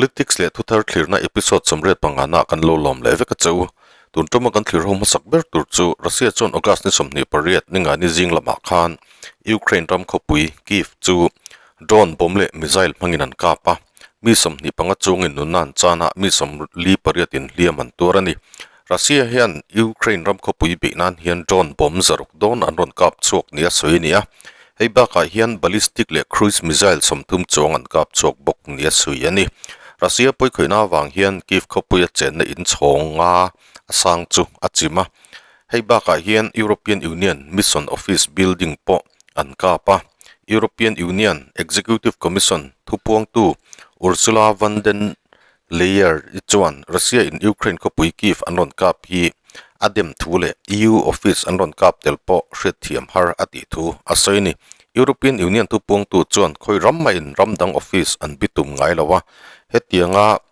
Politics leh thuthar thlirna episode 85 ah kan lo lawm leh vek a che u. Tun tuma kan thlir ho hmasak ber tur chu Russia chuan August ni 28 ninga ni zing lamah khan Ukraine ram khawpui Kyiv chu drone bomb leh missile hmangin an kap a. Mi 25 chungin nunna an chan a, mi 48 in hliam an tuar a ni. Russia hian Ukraine ram khawpui beih nan hian drone bomb zaruk dawn an rawn kap chhuak nia sawi a ni a. Hei bakah hian ballistic leh cruise missile 30 chuang an kap chhuak bawk nia sawi a ni. Russia pawikhawihna avang hian Kyiv khawpuia chenna inchhawng nga a sang chu a chim a. Hei bakah hian European Union Mission Office building pawh an kap a. European Union Executive Commission thupuangtu Ursula von den Leyer i chuan Russia in Ukraine khawpui Kyiv an rawn kap hi a dem thu leh EU office an rawn kap tel pawh hriatthiam har a tih thu a sawi a ni. European Union thupuangtu chuan khawi ram maiin ram dang office an bitum ngai lo a, hetianga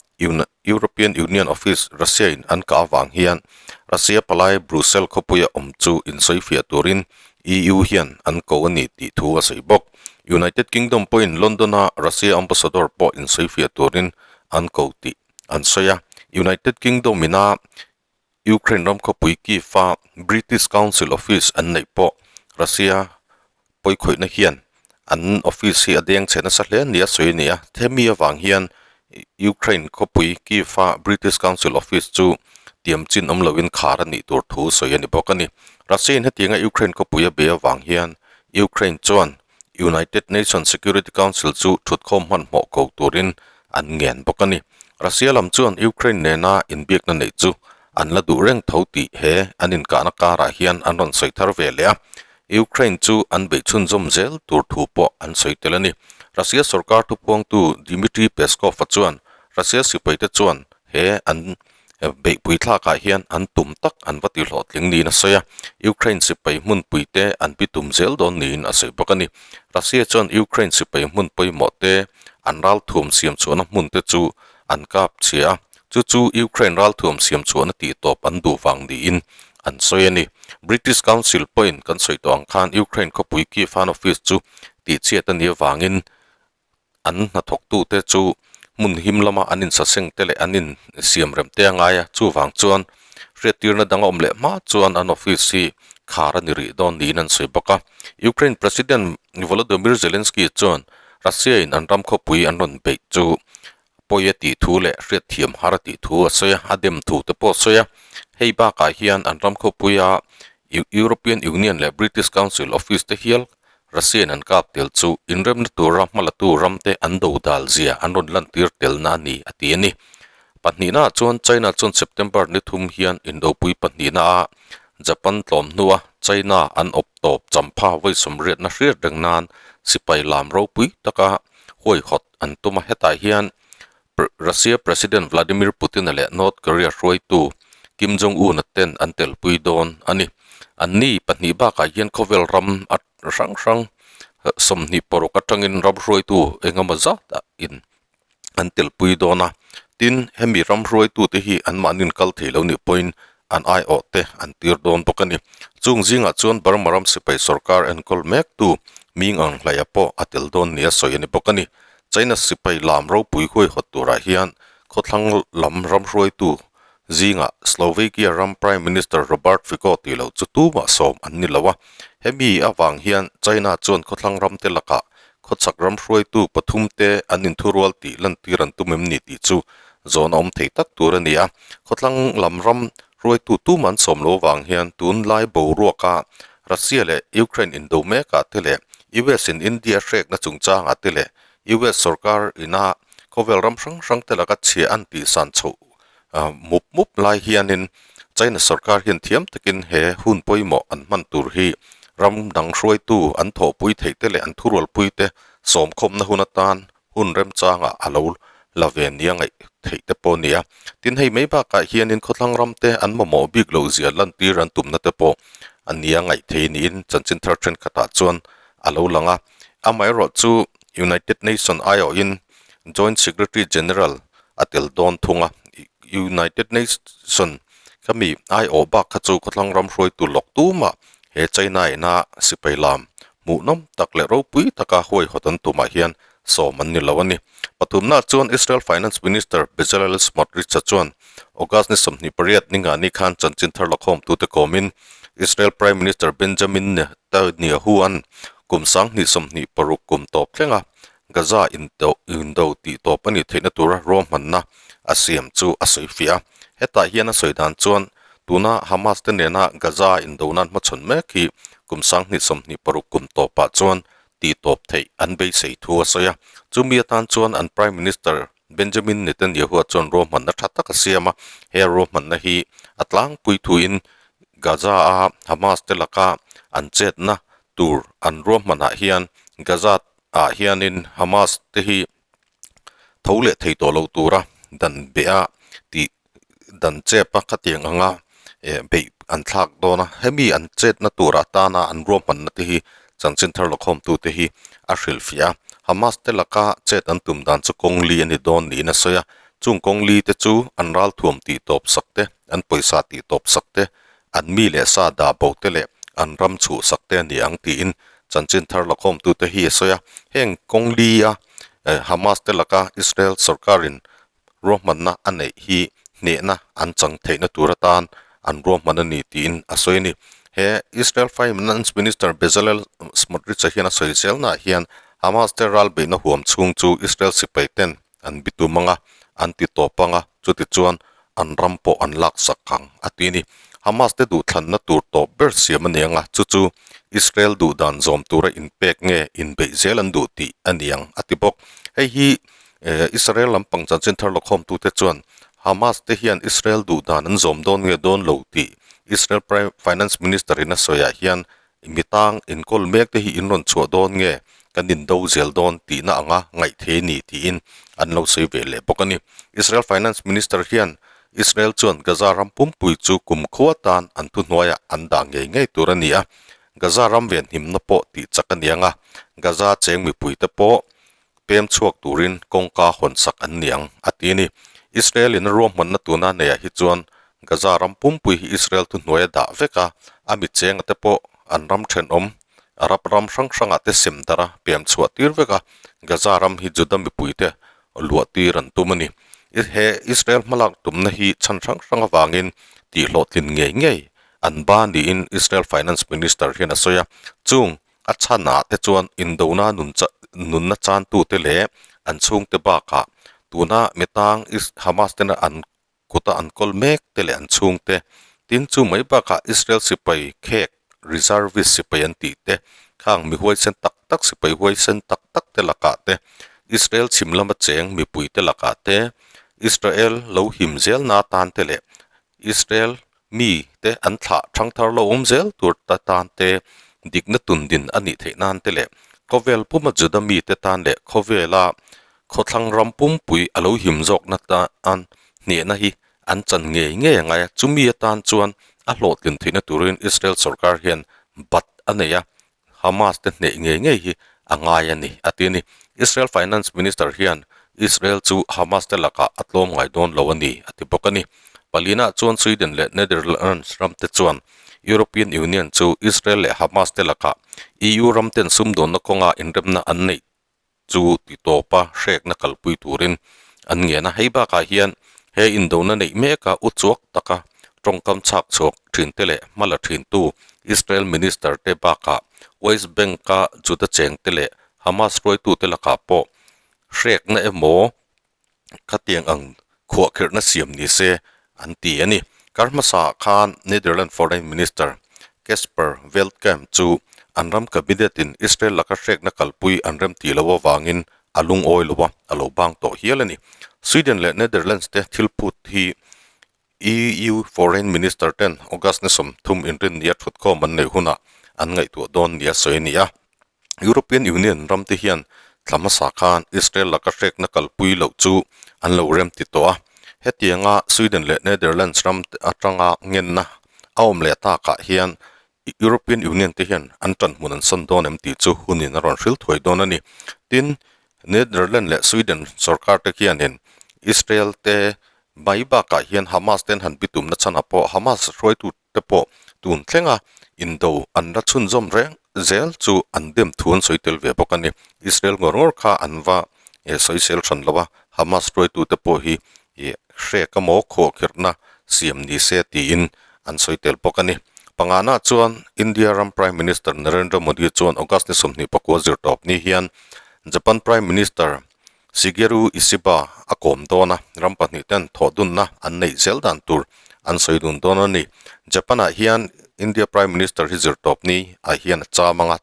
European Union office Russia in an kah avang hian Russia palai Brussels khawpuia awm chu insawifiah turin EU hian an ko a ni tih thu a sawi bawk. United Kingdom pawhin London-a Russia ambassador pawh insawifiah turin an ko tih an sawi a. United Kingdom ina Ukraine ram khawpui Kyiv-a British Council office an neih pawh Russia pawikhawihna hian an office hi a deng chhe nasa hle nia sawi a ni a. Hemi avang hian Ukraine khawpui Kyiv-a British Council office chu tiam chin awm loin khar a nih tur thu sawi a ni bawk a ni. Russia-in hetianga Ukraine khawpui a be avang hian Ukraine chuan United Nations Security Council chu thutkhawm hmanhmawh ko turin an ngen bawk a ni. Russia lam chuan Ukraine nena inbiakna neih chu an la duh reng tho tih he an inkahna karah hian an rawn sawi thar ve leh a. Ukraine chu an beih chhunzawm zel tur thu pawh an sawi tel a ni. Russia sorkar thupuangtu Dmitry Peskov-a chuan Russia sipaite chuan he an beihpui thlakah hian an tum tak an va tihlawhtling niin a sawi a, Ukraine sipai hmunpui te an pi tum zel dawn niin a sawi bawk a ni. Russia chuan Ukraine sipai hmun pawimawh te an ralthuam siam chhuahna hmun te chu an kap chhia a, chu chu Ukraine ralthuam siam chhuahna tih tawp an duh vang niin an sawi a ni. British Council pawhin kan sawi tawh ang khan Ukraine khawpui Kyiv an office chu tihchhiat a nih avangin an hnathawktute chu hmun him lama an insaseng te leh an insiam rem te a ngai a, chuvang chuan hriattirna dang a awm leh hma chuan an office hi khar a ni rih dawn niin an sawi bawk a. Ukraine President Volodymyr Zelensky chuan Russia in an ram khawpui an rawn beih chu pawi a tih thu leh hriatthiam har a tih thu a sawi a, a dem thu te pawh a sawi a. Hei bakah hian an ram khawpuia European Union leh British Council office te hial Russia-in an kap tel chu inremna tura hmalatu ramte an do dal zia an rawn lantir telna a ni, a ti a ni. Pahnihnaah chuan China chuan September ni thum hian indopui pahnihnaah Japan tlawm hnua China an awp tawp champha vawi sawmriatna hriat reng nan sipai lam ropui taka huaihawt an tum a. Hetah hian Russia President Vladimir Putin-a leh North Korea hruaitu Kim Jong-un-a ten an telpui dawn a ni. Anni pahnih bakah hian khawvel ram a hrang hrang 26 atangin ram hruaitu engemaw zatah in an telpui dawn a. Tin, hemi ram hruaitute hi anmahniin kal thei lo nih pawhin an aiawh te an tir dawn bawk a ni. Chung zingah chuan Burma ram sipai sorkar enkawl mektu Ming Aung Hlaia pawh a tel dawn nia sawi a ni bawk a ni. China sipai lam ropui huaihawt turah hian khawthlang lam ram hruaitu zingah Slovakia ram Prime Minister Robert Fico tih loh chu tumah sawm an ni lo a. Hemi avang hian China chuan khawthlang ramte lakah khawchhak ram hruaitu pathum te an inthurual tih lantir an tum em ni tih chu zawn a awm thei tak tur a ni a. Khawthlang lam ram hruaitu tumah an sawm lo avang hian tunlai boruaka Russia leh Ukraine indo mekah te leh US in India hrekna chungchangah te leh US sorkar ina khawvel ram hrang hrang te laka chhia an tihsan chhoh mup mup lai hianin China sorkar hian thiam takin he hun pawimawh an hman tur hi ram dang hruaitu an thawhpui theih te leh an thurualpui te sawmkhawmna hun atan hun remchangah a lo la ve nia ngaih theih te pawh a ni a. Tin, hei mai bakah hianin khawthlang ram te an mamawh bik loh zia lantir an tumna te pawh a nia ngaih thei niin chanchin thar thenkhatah chuan a lo lang a. Amaherawh chu United Nation aiawhin Joint Secretary General a tel dawn thung a. United Nation kha mi aiawh bak kha chu khawthlang ram hruaitu lawk tumah he China ina sipai lam hmuhnawm tak leh ropui taka huaihawt an tumah hian. sawm an ni lo a ni. Pathumna chuan Israel Finance Minister Bezalel Smotrich-a chuan August ni 28 ningani khan chanchin thar lakhawmtute kawmin Israel Prime Minister Benjamin Netanyahu-a'n kum 2026 kum tawp thlenga Gaza indo tih tawp a nih theihna tura ruahmanna a siam chu a sawi fiah a. Hetah hian a sawi dan chuan tuna Hamas te nena Gaza indo nan hmachhawn mek hi kum 2026 kum tawpah chuan tih tawp theih an beisei thu a sawi a. Chumi atan chuan an Prime Minister Benjamin Netanyahu-a chuan ruahmanna tha tak a siam a. He ruahmanna hi a tlangpui thuin Gaza-a Hamas te laka an chetna tur an ruahmanah hian Gaza ah hianin Hamas te hi tho leh thei tawh lo tura dan beh a tih dan chep a khatiang anga eh beih an thlak dawn a hemi an chetna tur atana an ruahmanna te hi chanchin thar lawkhawm tu te hi a hrilhfiah a Hamas te laka chet an tum dan chu kawng li a ni dawn niin a sawi a chung kawng li te chu an ralthuam tih tawp sak te an pawisa tih tawp sak te an mi leh sa dah bo te leh an ram chhuh sak te a ni ang tiin chanchin thar lakhawmtute hi a sawi a. Heng kawng li a Hamas te laka Israel sorkarin ruahmanna a neih hi hnehna an chang theihna tur atan an ruahman a ni tiin a sawi a ni. He Israel Finance Minister Bezalel Smotrich-a hian a sawi zelnaah hian Hamas te ralbeihna huam chhung chu Israel sipai ten an bitum anga an ti tawp anga chutichuan an ram pawh an lak sak ang a ti a ni. Hamas te duhthlanna tur tawp ber siam a ni anga chu chu Israel duh dan zawm tura inpek nge inbeih zel an duh tih a ni ang a ti bawk. Hei hi Israel lampang chanchin thar lawkhawmtute chuan Hamas te hian Israel duh dan an zawm dawn nge dawn lo tih Israel Prime Finance Minister in a sawiah hian Mi tang inkawl mek te hi in rawn chhuah dawn nge kan in do zel dawn tihna anga ngaih thei a ni tiin an lo sawi ve leh bawk a ni. Israel Finance Minister hian Israel chuan Gaza ram pumpui chu kum khua tan an thuhnuaiah an dah ngei ngei tur a ni a, Gaza ram venhimna pawh tih chak a ni ang a, Gaza cheng mipuite pawh pem chhuak turin kawngka hawn sak an ni ang, a ti a ni. Israel in a ruahmanna tuna neiah hi chuan Gaza ram pumpui hi Israel thuhnuai a dah vek a, a mi chenga te pawh an ram thenawm Arab ram hrang hrangah te sem darh a pem chhuah tir vek a, Gaza ram hi Juda mipuite luah tir an tum a ni. He Israel hmalak tumna hi chhan hrang hrang avangin tihhlawhtlin ngei ngei an ba niin Israel Finance Minister hian a sawi a, chung A chhanah te chuan indona nun cha nunna chantute leh an chhungte bakah tuna mitang Is Hamas tena an kuta an kawl mek te leh an chhungte tin chu mai bakah Israel sipai khek reservist sipai an tih te khang mi huaisen tak tak sipai huaisen tak tak te lakah te Israel chhim lama cheng mipui te lakah te Israel lo him zelna atan te leh Israel mi te an thlah thang thar lo awm zel tur ta tan te dikna tun din a nih theih nan te leh khawvel puma Juda mi te tan leh khawvela khawthlang ram pumpui a lo him zawkna tan hnehna hi an chan ngei ngei a ngai a, chumi atan chuan a hlawhtlin theihna turin Israel sorkar hian bat a nei a, Hamas te hneh ngei ngei hi a ngai a ni, a ti a ni. Israel Finance Minister hian Israel chu Hamas te lakah a tlawm ngai dawn lo a ni, a ti bawk a ni. Palina chuan Sweden leh Netherlands ram te chuan European Union chu Israel leh Hamas te lakah EU ram ten sumdawnna kawnga inremna an neih chu ti tawpa hrekna kalpui turin an ngen a. Hei bakah hian he indona neih meka u chuak taka tawngkam chhak chhuak thinte leh hmala thintu Israel Minister te bakah West Bank-a Juda chengte leh Hamas hruaitute lakah pawh hrekna emaw khatiang ang khuahkhirhna siam ni se an ti a ni. Kar hmasa khan Netherlands Foreign Minister Casper Veldkamp chu an ram cabinet in Israel laka hrekna kalpui an rem tih loh avangin a lungawi lo a, a lo bang tawh hial a ni. Sweden leh Netherlands te thil phut hi EU Foreign Minister ten August ni 30 inrinnia thutkhawm an neih hunah an ngaihtuah dawn nia sawi a ni a. European Union ram te hian thla hmasa khan Israel laka hrekna kalpui loh chu an lo rem ti tawh a. Hetianga Sweden leh Netherlands ram atanga ngenna a awm leh takah hian European Union te hian an tanhmun an sawn dawn em tih chu hunin a rawn hril thuai dawn a ni. Tin, Netherlands leh Sweden sorkar te hianin Israel te mai bakah hian Hamas ten han bitumna chhanah pawh Hamas hruaitu te pawh tun thlenga indo an la chhunzawm reng. zel chu an dem thu an sawi tel ve bawk a ni. Israel ngawr ngawr kha an va sawi sel hran lo a, Hamas hruaitute pawh hi hrek emaw khuahkhirhna siam ni se tiin an sawi tel bawk a ni. Pangana chuan India ram Prime Minister Narendra Modi chuan August ni 24 zirtawp ni hian Japan Prime Minister Shigeru Ishiba a kawm dawn a, ram pahnih ten thawhdunna an neih zel dan tur an sawi dun dawn a ni. Japan ah hian India Prime Minister hi zirtawp ni ah hian a cham ang a,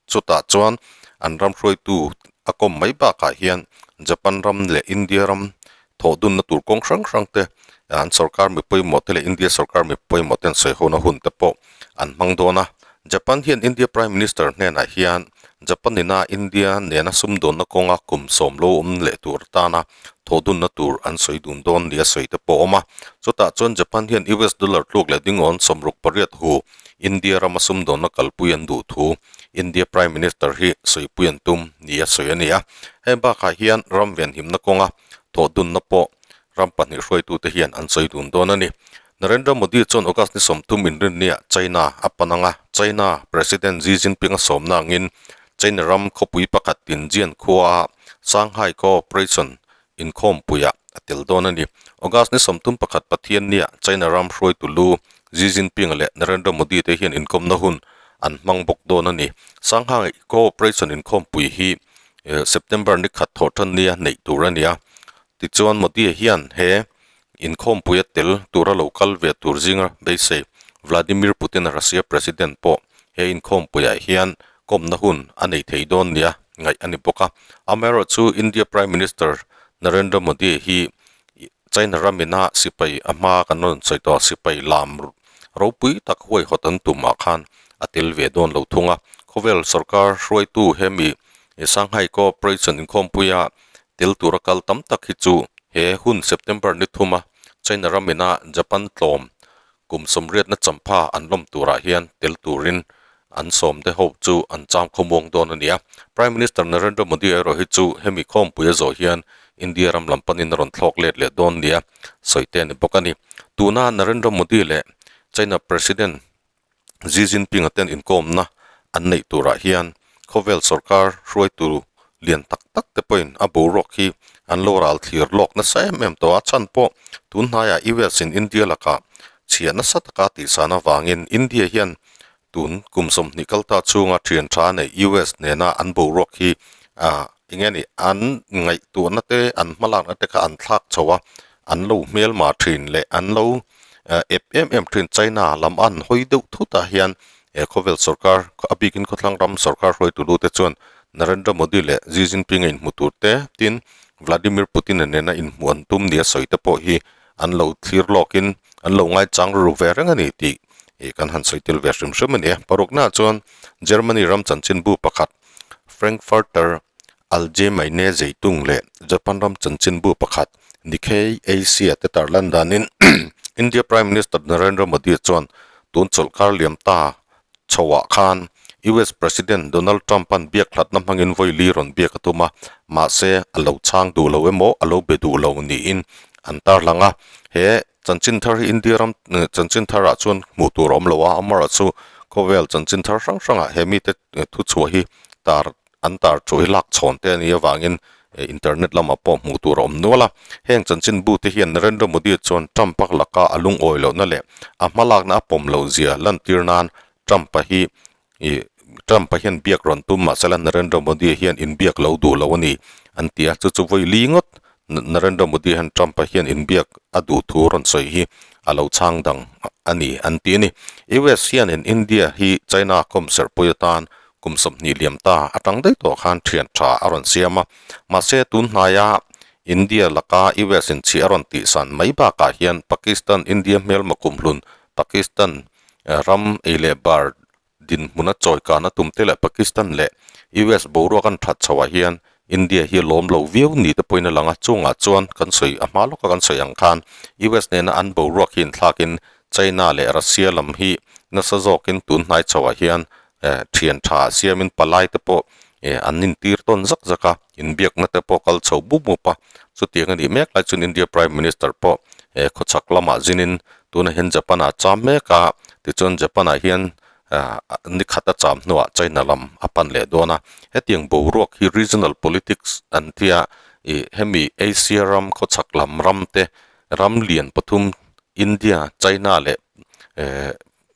chutah chuan an ram hruaitu a kawm mai bakah hian Japan ram leh India ram thawhdunna tur kawng hrang hrang te an sorkar mi pawimawh te leh India sorkar mi pawimawh ten sawi hona hun te pawh an hmang dawn a. Japan hian India Prime Minister hnenah hian Japan ina India nena sumdawnna kawnga kum sawm lo awm leh tur atana thawhdunna tur an sawi dun dawn nia sawi te pawh a awm a. Chutah chuan Japan hian US dollar tluk leh dingawn 68 hu India rama sumdawnna kalpui an duh thu India Prime Minister hi sawipui an tum nia sawi a ni a. Heng bakah hian ram venhimna kawnga thawhdunna pawh ram pahnih hruaitute hian an sawi dun dawn a ni. Narendra Modi chuan August ni 30 inrinniah China a pan ang a, China President Xi Jinping a sawmna angin China ram khawpui pakhat Tianjin khuaa Shanghai Cooperation inkhawmpuiah a tel dawn a ni. August ni 31 Pathianniah China ram hruaitu lu Xi Jinping leh Narendra Modi te hian inkawmna hun an hmang bawk dawn a ni. Shanghai Cooperation inkhawmpui hi September ni khat thawh tan nia neih tur a ni a. Tichuan Modi hian he inkhawmpuia tel tura lo kal ve tur zinga beisei Vladimir Putin Russia President pawh he inkhawmpuiah hian kawmna hun a nei thei dawn nia ngaih a ni bawk a. Amaherawhchu India Prime Minister Narendra Modi hi China ramina sipai a hma kan rawn sawi tawh a, sipai lam ropui tak huaihawt an tumah khan a tel ve dawn lo thung a. Khawvel sorkar hruaitu hemi Shanghai Cooperation inkhawmpuia Tel tura kal tam tak hi chu he hun September ni thuma China ramina Japan tlawm kum sawmriatna champha an lawm turah hian tel turin an sawmte ho chu an cham khawmuang dawn a ni a. Prime Minister Narendra Modi erawh hi chu hemi khawmpui a zawh hian India ram lam panin a rawn thlawk let leh dawn nia sawi te a ni bawk a ni. Tuna Narendra Modi leh China President Xi Jinping-a ten inkawmna an neih turah hian khawvel sorkar hruaitu lian tak tak te pawhin a boruak hi an lo ral thlir lawk nasa em em tawh a, chhan pawh tun hnaiah US in India lakah chhiah nasa taka tihsan avangin India hian tun kum 20 kal ta chhunga thian tha neih US nena an boruak hi ah eng nge ni an ngaihtuahna te an hmalakna te kha an thlak chho a, an lo hmelma thin leh an lo ep em em thin China lam an hawi deuh thut ah hian he khawvel sorkar a bikin khawthlang ram sorkar hruaitu lu te chuan Narendra Modi leh Xi Jinping a inhmu tur te tin Vladimir Putin a nena inhmuh an tum nia sawi te pawh hi an lo thlir lawkin an lo ngaichang ru ve reng a ni tih ih kan han sawi tel ve hrim hrim a ni a. Paruknaah chuan Germany ram chanchinbu pakhat Frankfurter Allgemeine Zeitung leh Japan ram chanchinbu pakhat Nikkei Asia te tarlan danin India Prime Minister Narendra Modi chuan tun chawlhkar liam ta chhoah khan US President Donald Trump-a'n biak hlatna hmangin vawi li rawn biak a tum a, mahse a lo chhang duh lo emaw a lo be duh lo niin an tarlang a. He chanchin thar hi India ram chanchin tharah chuan hmuh tur a awm lo a, amaherawhchu khawvel chanchin thar hrang hrangah he mite thuchhuah hi tar An tar chu hi lak chhawn te a nih avangin internet lamah pawh hmuh tur a awm nual a. Heng chanchinbu te hian Narendra Modi chuan Trump-a laka a lungawi lohna leh a hmalakna a pawm loh zia lantir nan Trump-a hi ih Trump-a hian biak rawn tum mahsela Narendra Modi hian inbiak lo duh lo a ni an ti a. Chu chu vawi li ngawt Narendra Modi hian Trump-a hian inbiak a duh thu rawn sawi hi a lo chhang dang a ni an ti a ni. US hianin India hi China kawm serhpui atan Kum 20 liam ta atang daih tawh khan thian tha a rawn siam a, mahse tun hnaia India laka US in chhi a rawn tihsan mai bakah hian Pakistan India hmelma kumhlun Pakistan ram ei leh bar dinhmuna chawikana tum te leh Pakistan leh US boruak an that chhoah hian India hi lawm lo viau ni te pawhin a lang a, chungah chuan kan sawi a hma lawka kan sawi ang khan US nena an boruak hi inthlakin China leh Russia lam hi nasa zawkin tun hnai chhoah hian Thian tha siamin palai te pawh an intir tawn zak zak a, inbiakna te pawh kal chho bup bup a, chutiang a nih mek lai chuan India Prime Minister pawh khawchhak lamah zinin tunah hian Japan ah cham mek a, tichuan Japan ah hian Ni khat a cham hnuah China lam a pan leh dawn a, hetiang boruak hi regional politics an tia ih hemi Asia ram khawchhak lam ram te ram lian pathum India, China leh eh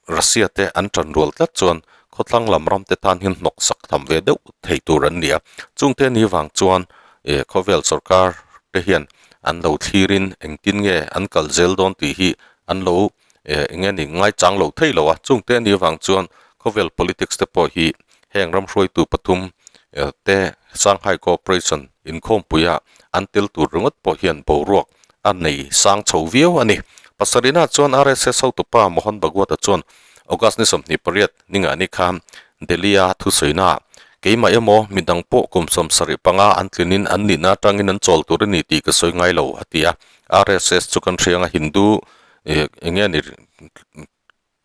Russia te an tan rual tlat chuan khawthlang lam ram te tan hian hnawk sak tham ve deuh thei tur an ni a, chungte ni vang chuan ih khawvel sorkar te hian an lo thlirin engtin nge an kal zel dawn tih hi an lo eh eng nge ni ngaichang lo thei lo a, chungte a nih avang chuan khawvel politics te pawh hi heng ram hruaitu pathum eh te Shanghai Cooperation inkhawmpuia an tel tur ringawt pawh hian boruak a nei sang chho viau a ni. Pasarihna chuan RSS hotupa Mohan Bhagwat-a chuan August ni 28 ningah ni khan Delhi-a thusawiinaah keimah emaw midang pawh kum 75 an tlinin an nihna atangin an chawl tur a ni tih ka sawi ngai lo a ti a, RSS chu kan hriang a Hindu eh eng nge ni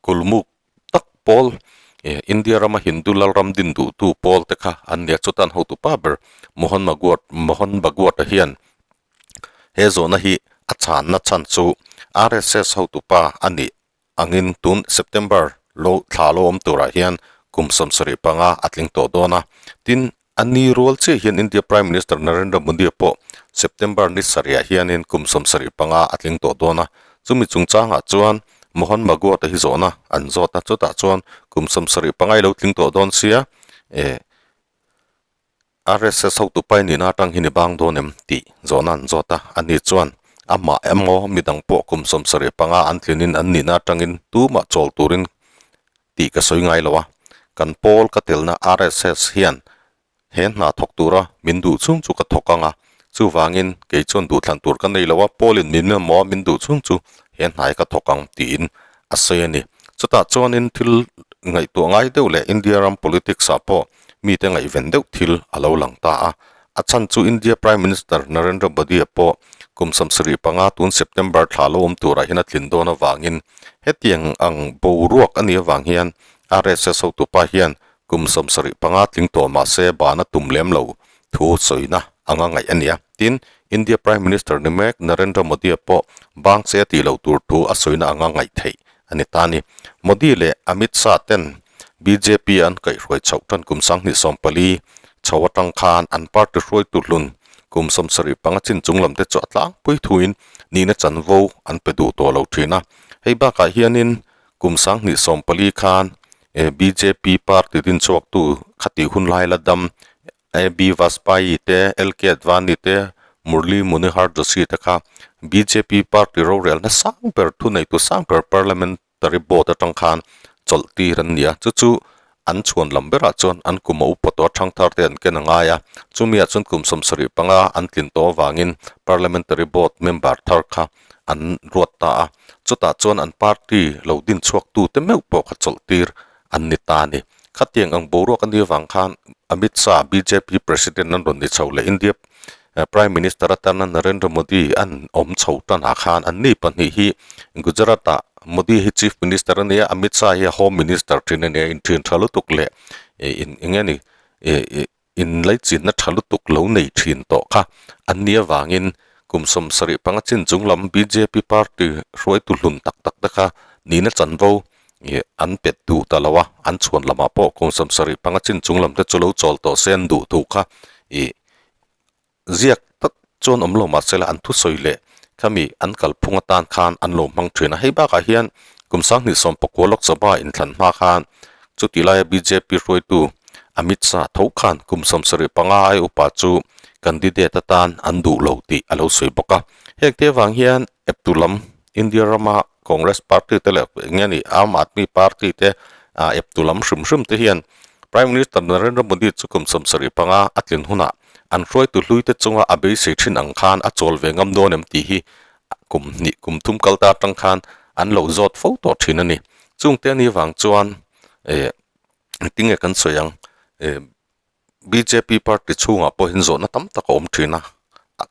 kulmuk tak pawl eh India rama Hindu lal ram din duhtu pawl te kha an nia chutan hotu pa ber Mohan Magwat Mohan Bhagwat-a hian he zawhna hi a chhanna chhan chu RSS hotu pa a nih angin tun September lo thla lo awm turah hian kum 75 a tling tawh dawn a tin A ni rual chiah hian India Prime Minister Narendra Modi pawh September ni sarihah hianin kum 75 a tling tawh dawn a. Chumi chungchangah chuan Mohan Bhagwat-a hi zawhna an zawt a, chutah chuan kum 75 i lo tling tawh dawn sia, eh, RSS hotu pai nihna atang hi ni bang dawn em tih zawhna an zawt a. Ani chuan amah emaw midang pawh kum 75 an tlinin an nihna atangin tumah chawl turin tih ka sawi ngai lo a, kan pawl ka telna RSS hian he hna thawk tura min duh chhung chu ka thawk ang a, chuvangin kei chuan duhthlan tur ka nei lo a, pawlin min mamawh a min duh chhung chu he hnai ka thawk ang tiin a sawi a ni. Chutah chuanin thil ngaihtuah ngai deuh leh India ram politics ah pawh mite ngaihven deuh thil a lo lang ta a, a chhan chu India Prime Minister Narendra Modi-a pawh kum 75 tun September thla lo awm turah hian a tlin dawn avangin Hetiang ang boruak a nih avang hian RSS hotupa hian kum 75 tling tawh mah se bana tum lem lo thu sawina anga ngaih a ni a. Tin, India Prime Minister ni mek Narendra Modi-a pawh bang che a tih loh tur thu a sawina anga ngaih theih a ni ta a ni. Modi leh Amit Shah ten bjp an kaihhruai chhoh tan kum 2014 chho atang khan an party hruaitu hlun kum 75 chin chung lam te chu a tlangpui thuin nihna chanvo an pe duh tawh lo thin a. Hei bakah hianin kum 2014 khan bjp party dinchhuaktu khati hun lai la dam AB Vajpayee te, LK Advani te, Murli Manohar Joshi te kha bjp party rorelna sang ber thuneitu sang ber parliament Tari boat atang khan chawlh tir an ni a, chu chu an chhuan lam berah chuan an kum a upa tawh a thangthar te an ken a ngai a, chumiah chuan kum 75 an tlin tawh avangin Parliamentary Board member thar kha an ruat ta a, chutah chuan an party lo din chhuak tu te meuh pawh kha chawlh tir an ni ta a ni. Khatiang ang boruak a nih avang khan Amit Shah bjp President an rawn ni chho leh India Prime Minister atana Narendra Modi an awm chho tanah khan an ni pahnih hi Gujarat-ah Modi hi Chief Minister a nia, Amit Shah hi Home Minister thin a nia, inthin tha lutuk leh eng nge ni inlaichinna tha lutuk lo nei thin tawh kha an nih avangin kum 75 chin chung lam bjp party hruaitu hlun tak tak te kha nihna chanvo ih an pet duh ta lo a, an chhuan lamah pawh kum 75 chin chung lam te chu lo chawl tawh se an duh thu kha ih Ziak tak chuan awm lo mahsela an thusawi leh khami an kalphung atan khan an lo hmang thin a. Hei bakah hian kum 2019 Lok Sabha inthlan hma khan chuti laia bjp hruaitu Amit Shah tho khan kum 75 ai upa chu candidate atan an duh lo tih a lo sawi bawk a. Heng te avang hian eptu lam India rama Congress party te leh eng nge ni Aam Aadmi Party te eptu lam hrim hrim te hian Prime Minister Narendra Modi chu kum 75 a tlin hunah An hruaitu hluite chunga a beisei thin ang khan a chawl ve ngam dawn em tih hi kum hnih kum thum kal ta atang khan an lo zawt fo tawh thin a ni. Chungte a nih vang chuan eh tinge kan sawi ang eh bjp party chhungah pawh hian zawhna tam tak a awm thin a,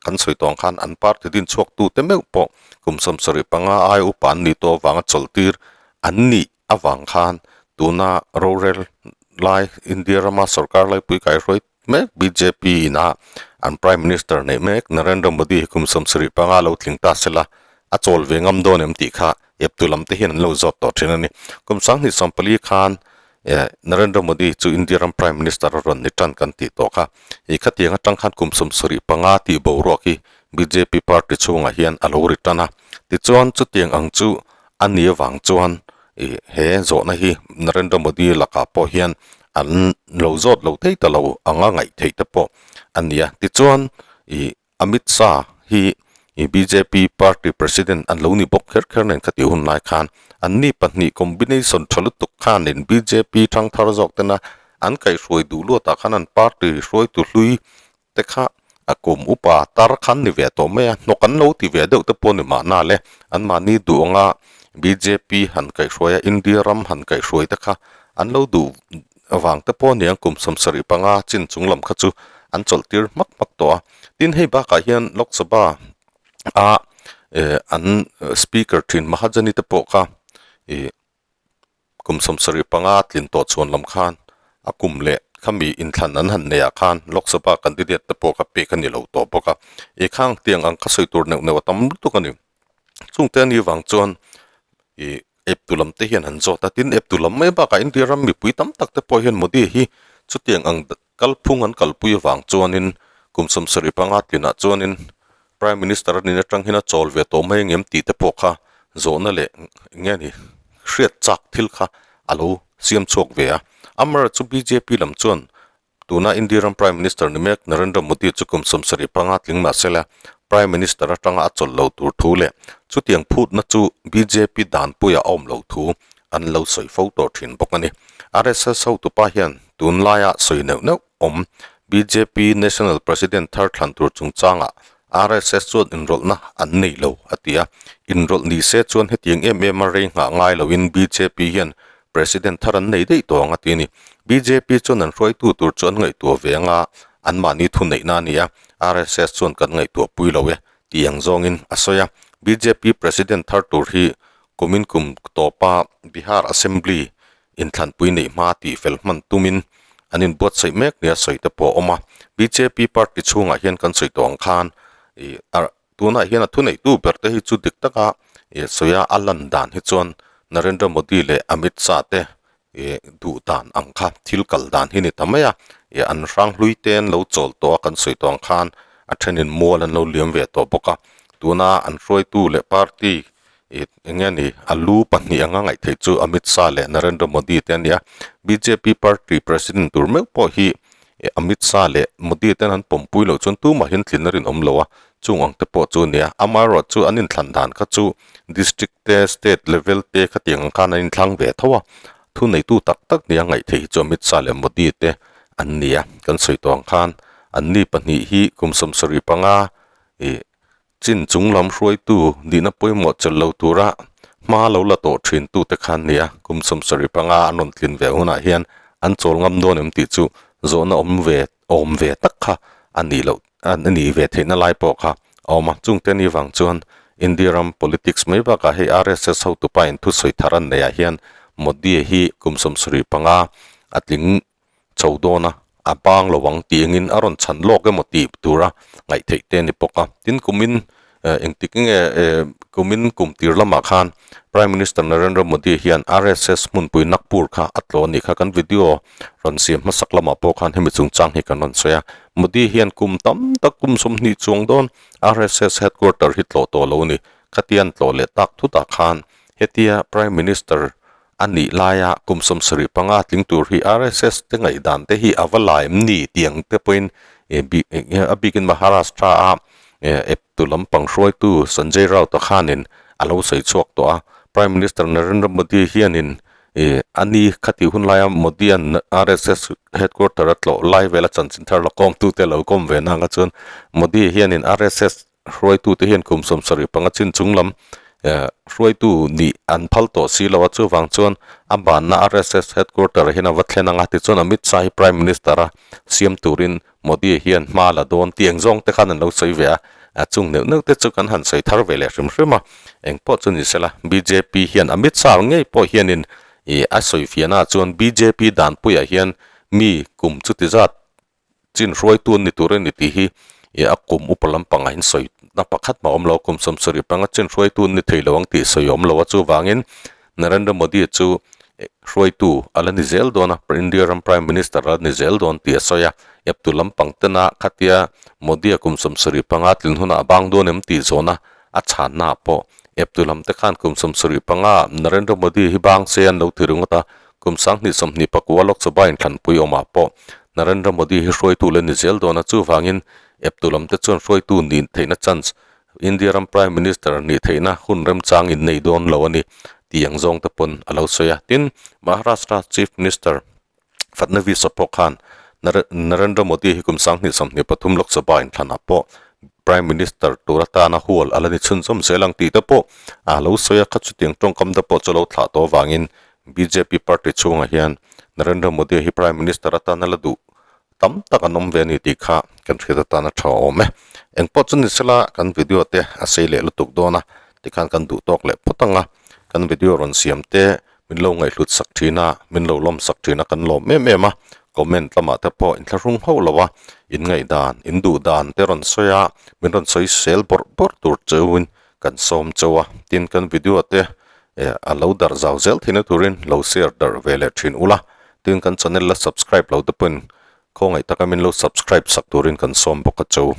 kan sawi tawh ang khan an party din chhuak tute meuh pawh kum 75 ai upa an nih tawh avanga chawlhtir an nih avang khan tuna rorel lai India rama sorkar laipui kaihruai mek bjp ina an Prime Minister neih mek Narendra Modi hi kum 75 lo tling ta sela a chawl ve ngam dawn em tih kha eptu lam te hian an lo zawt tawh thin a ni. Kum 2024 khan. Narendra Modi chu India ram Prime Minister a rawn ni tan kan tih tawh kha. Ih khatiang atang khan kum 75 tih boruak hi bjp party chhungah hian a lo ri tan a. Tichuan chutiang ang chu a ni avang chuan ih he zawhna hi Narendra Modi lakah pawh hian an lo zawt lo thei ta lo anga ngaih theih te pawh a ni a. Tichuan ih Amit Shah hi bjp party president an lo ni bawk kher kher nen khati hun lai khan anni pahnih combination tha lutuk khanin bjp thangthar zawk tena an kaihhruai duh luatah khan an party hruaitu hlui te kha a kum upa tar khan ni ve tawh mai a, hnawk an lo ti ve deuh te pawh ni mahna le anmahni duh anga bjp han kaihhruai a India ram han kaihhruai te kha an lo duh avang te pawh aniang kum 75 chin chung lam kha chu an chawlh tir hmak hmak tawh a. Tin hei bakah hian Lok Sabha a eh an speaker thin Mahajani te pawh kha ih kum 75 tlin tawh chhuan lam khan a kum leh khami inthlan an han neih ah khan Lok Sabha candidate te pawh kha pek a ni lo tawh bawk a. Ih khang tiang ang kha sawi tur neuh neuh a tam lutuk a ni. Chungte a nih vang chuan ih eptu lam te hian an zawt a, tin eptu lam mai bakah India ram mipui tam tak te pawh hian Modi hi chutiang ang kalphung an kalpui avang chuanin kum 75 tlinah chuanin Prime Minister a nih atang hian a chawl ve tawh mai ang em tih te pawh kha zawhna leh eng nge ni hriat chak thil kha a lo siam chhuak ve a. Amaherawhchu chu bjp lam chuan Tuna India ram Prime Minister ni mek Narendra Modi chu kum 75 tling mah sela Prime Minister atanga a chawlh lo tur thu leh chutiang phutna chu bjp danpuia a awm lo thu an lo sawi fo tawh thin bawk a ni. RSS hotupa hian tunlaia sawi neuh neuh awm bjp National President thar thlan tur chungchangah RSS chuan inrawlhna an nei lo a ti a, inrawlh ni se chuan hetiang em em a rei nghah ngai loin bjp hian President thar an nei daih tawh ang a ti a ni. Bjp chuan an hruaitu tur chu an ngaihtuah ve anga anmahni thu neihna a ni a, RSS chuan kan ngaihtuah pui lo e tih ang zawngin a sawi a. Bjp President thar tur hi kumin kum tawpa Bihar Assembly inthlanpui neih hma tih fel hman tumin an inbuatsaih mek nia sawi te pawh a awm a. Bjp party chhungah hian kan sawi tawh ang khan ih Tunah hian a thuneihtu ber te hi chu dik taka ih sawi a, a lan dan hi chuan Narendra Modi leh Amit Shah te ih duh dan ang kha thil kal dan hi ni ta mai a, ih an hrang hlui te an lo chawl tawh a kan sawi tawh ang khan a thenin mual an lo liam ve tawh bawk a, tuna an hruaitu leh party ih eng nge ni a lu pahnih anga ngaih theih chu Amit Shah leh Narendra Modi te a ni a, bjp party president tur meuh pawh hi ih Amit Shah leh Modi ten an pawmpui loh chuan tumahin tlin a rinawm lo a, chung ang te pawh chu a ni a, amaherawh chu an inthlan dan kha chu district te state level te khatiang ang khan an inthlang ve tho a, thuneitu tak tak nia ngaih theih hi chu Amit Shah leh Modi te an ni a, kan sawi tawh ang khan anni pahnih hi kum 75 ih Chin chung lam hruaitu nihna pawimawh chelh lo tura hma lo la tawh thin tute khan nia kum 75 an rawn tlin ve hunah hian an chawl ngam dawn em tih chu zawhna awm ve awm ve tak kha a nih loh a nih ve theihna lai pawh kha a awm a. Chungte ni vang chuan India ram politics mai bakah hei RSS hotupa in thusawi thar an neihah hian Modi hi kum 75 a tling chho dawn a, a bang lo ang tih engin a rawn chhan lawk emaw tih tura ngaih theih te a ni bawk a. Tin, kumin eh engtik nge eh kumin kum tir lamah khan Prime Minister Narendra Modi hian RSS hmunpui Nagpur kha a tlawh a nih kha. Kan video rawn siam hmasak lamah pawh khan hemi chungchang hi kan rawn sawi a. Modi hian kum tam tak kum 20 chuang dawn RSS headquarter hi tlawh tawh lo a ni. Khatian tlawh leh tak thutah khan hetia Prime Minister A nih laia kum 75 tling tur hi RSS te ngaihdan te hi a va la em ni tih ang te pawhin a bikin Maharashtra a eptu lampang hruaitu Sanjay Raut-a khanin a lo sawi chhuak tawh a. Prime Minister Narendra Modi hianin a ni khatih hun laia Modi-a'n RSS headquarter a tlawh lai vela chanchin thar la kawmtute lo kawm ve nanga chuan Modi hianin RSS Hruaitute hian kum 75 chin chung lam hruaitu nih an phal tawh si lo a, chuvang chuan a banna RSS headquarter hian a va thlen ang a, tichuan Amit Shah hi Prime Minister a siam turin Modi hian hma la dawn tih eng zawng te khan an lo sawi ve a, chung neuh neuh te chu kan han sawi thar ve leh hrim hrim a, eng pawh chu ni sela bjp hian Amit Shah ngei pawh hianin ih a sawi fiahnaah chuan bjp danpuiah hian mi kum chuti zat Chin hruaitu an ni tur a ni tih hi ih a kum upa lampangah hian sawi na pakhat mah a awm lo, kum 75 chin hruaitu an ni thei lo ang tih sawi a awm lo a, chuvangin Narendra Modi chu Hruaitu a la ni zel dawn a, India ram Prime Minister a la ni zel dawn tih a sawi a. Eptu lampang tena khatia Modi-a kum 75 tlin hunah a bang dawn em tih zawhna a chhannaah pawh eptu lam te khan kum 75 Narendra Modi hi bang se an lo ti ringawt a, kum 2024 Lok Sabha inthlanpui awmah pawh Narendra Modi hi hruaitu la ni zel dawn a, chuvangin eptu lam te chuan hruaitu nih theihna chance India ram Prime Minister nih theihna hun remchang in nei dawn lo a ni tih ang zawng te pawn a lo sawi a. Tin, Maharashtra Chief Minister Fadnavis-a pawh khan Narendra Modi hi kum 2023 Lok Sabha inthlanah pawh Prime Minister tur atana hual a la ni chhunzawm zel ang tih te pawh a lo sawi a. Kha chutiang tawngkam te pawh chu lo thlah tawh avangin bjp party chhungah hian Narendra Modi hi Prime Minister atana la duh tam tak an awm ve a ni tih kha kan hriat atan a tha awm e. Engpawh chu ni sela kan video te a sei leh lutuk dawn a, tikhan kan duh tawk leh phawt ang a, kan video rawn siam te min lo ngaihhlut sak thin a, min lo lawm sak thin a kan lawm em em a, comment lamah te pawh inthlahrung hauh lo a, in ngaihdan, in duh dan te rawn sawi a, min rawn sawi sel bawrh bawrh tur cheuhin kan sawm chauh a, tin kan video te eh a lo darh zau zel theihna turin lo share darh ve leh thin ula, Tin kan channel la subscribe lo te pawhin khawngaih taka min lo subscribe sak turin kan sawm bawk a cho.